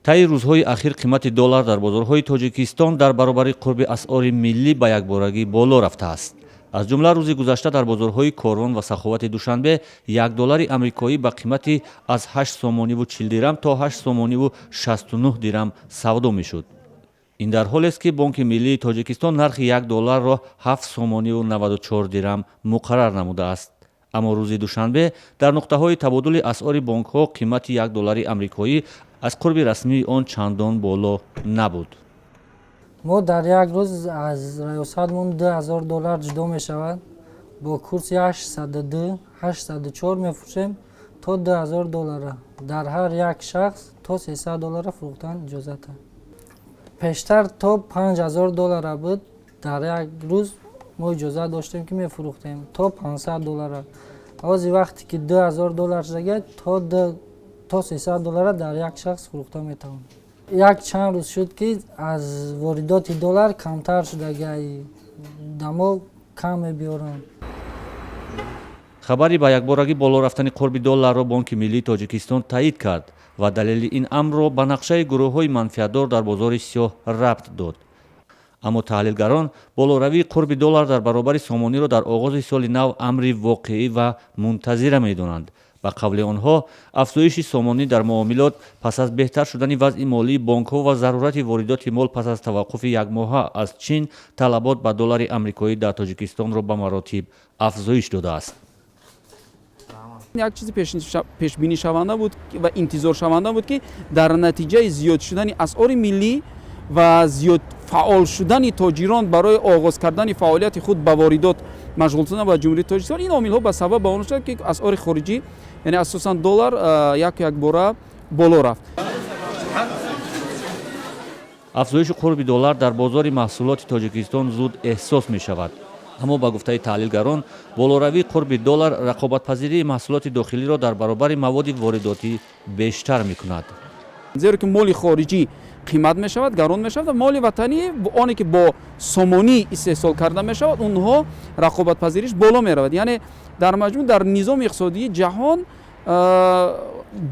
Таи рӯзҳои ахир қимати доллар дар бозорҳои Тоҷикистон дар баробари қурби асъори миллӣ ба якборагӣ боло рафтааст. Аз ҷумла, рӯзи гузашта дар бозорҳои Корвон ва Саховати Душанбе 1 доллари амрикоӣ ба қимати аз 8 сомониву 40 дирам то 8 сомониву 69 дирам савдо мешуд. Ин дар ҳолест, ки Бонки миллии Тоҷикистон нархи 1 долларро 7 сомониву 94 дирам муқаррар намудааст. Аммо рӯзи душанбе дар нуқтаҳои табодули асъори бонкҳо қимати 1 доллари амрикоӣ аз қурби расмии он чандон боло набуд. Мо дар як рӯз аз раёсатмон 2000 доллар ҷудо мешавад. Бо курси 802, 804 мефурӯшем то 2000 доллара. Дар ҳар як шахс то 300 доллара фурӯхтан иҷозат аст. Пештар то 5000 доллара буд, дар як рӯз мо иҷозат доштем, ки мефурӯхтем то 500 доллара. Ҳозир вақте ки 2000 доллар шудага, то 300 доллара дар як шахс фурӯхта метавонем. Як чанд рӯз шуд, ки аз воридоти доллар камтар шудагай, дамо кам мебиёранд. Хабари ба якборагӣ боло рафтани қурби долларро Бонки миллии Тоҷикистон таъид кард ва далели ин амрро ба нақшаи гурӯҳҳои манфиатдор дар бозори сиёҳ рабт дод. Аммо таҳлилгарон болоравии қурби доллар дар баробари сомониро дар оғози соли нав амри воқеӣ ва мунтазира медонанд. Ба қавли онҳо, афзоиши сомонӣ дар муомилот пас аз беҳтар шудани вазъи молии бонкҳо ва зарурати воридоти мол пас аз таваққуфи якмоҳа аз Чин талабот ба доллари амрикоӣ дар Тоҷикистонро ба маротиб афзоиш додааст. Як чизи пешбинишаванда буд ва интизоршаванда буд, ки дар натиҷаи зиёд шудани асъори миллӣ ва зиёд фаъол шудани тоҷирон барои оғоз кардани фаъолияти худ ба воридот машғул шудан ба Ҷумҳурии Тоҷикистон, ин омилҳо ба сабаб ба он шуд, ки асъори хориҷӣ, яъне асосан доллар, яку якбора боло рафт. Афзоиши қурби доллар дар бозори маҳсулоти Тоҷикистон зуд эҳсос мешавад. Аммо, ба гуфтаи таҳлилгарон, болоравии қурби доллар рақобатпазирии маҳсулоти дохилиро дар баробари маводи воридотӣ бештар мекунад. Зеро ки моли хориҷӣ қимат мешавад, гарон мешавад ва моли ватанӣ, оне ки бо сомонӣ истеҳсол карда мешавад, онҳо рақобатпазириш боло меравад. Яъне дар маҷмӯъ дар низоми иқтисодии ҷаҳон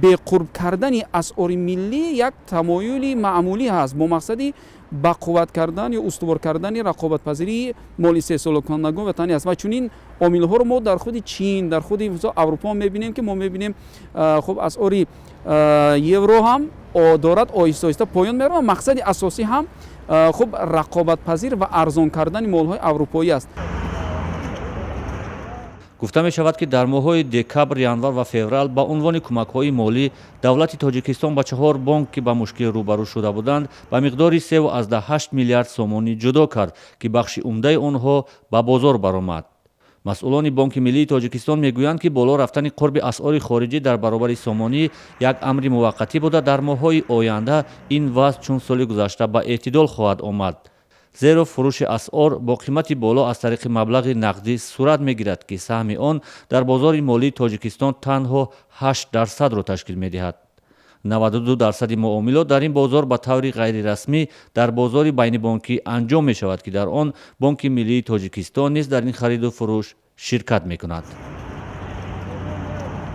беқурб кардани асъори миллӣ як тамоюли маъмулӣ ҳаст бо мақсади бақувват кардан ё устувор кардани рақобатпазирии моли истеҳсолкунандагони ватанӣ аст. Ва чунин омилҳоро мо дар худи Чин, дар худи Аврупо мебинем, ки мо мебинем, хуб, асъори евро ҳам дорад оҳиста оҳиста поён меравад. Мақсади асосӣ ҳам, хуб, рақобатпазир ва арзон кардани молҳои аврупоӣ аст. Гуфта мешавад, ки дар моҳҳои декабр, январ ва феврал ба унвони кӯмакҳои молӣ давлати Тоҷикистон ба чаҳор бонк, ки ба мушкил рӯбарӯ шуда буданд, ба миқдори 3,8 миллиард сомонӣ ҷудо кард, ки бахши умдаи онҳо ба бозор баромад. Масъулони Бонки миллии Тоҷикистон мегӯянд, ки боло рафтани қурби асъори хориҷӣ дар баробари сомонӣ як амри муваққатӣ буда, дар моҳҳои оянда ин вазъ чун соли гузашта ба эътидол хоҳад омад, зеро фурӯши асъор бо қимати боло аз тариқи маблағи нақдӣ сурат мегирад, ки саҳми он дар бозори молии Тоҷикистон танҳо 8 дарсадро ташкил медиҳад. 92 дарсади муомилот дар ин бозор ба таври ғайрирасмӣ дар бозори байнибонкӣ анҷом мешавад, ки дар он Бонки миллии Тоҷикистон низ дар ин хариду фурӯш ширкат мекунад.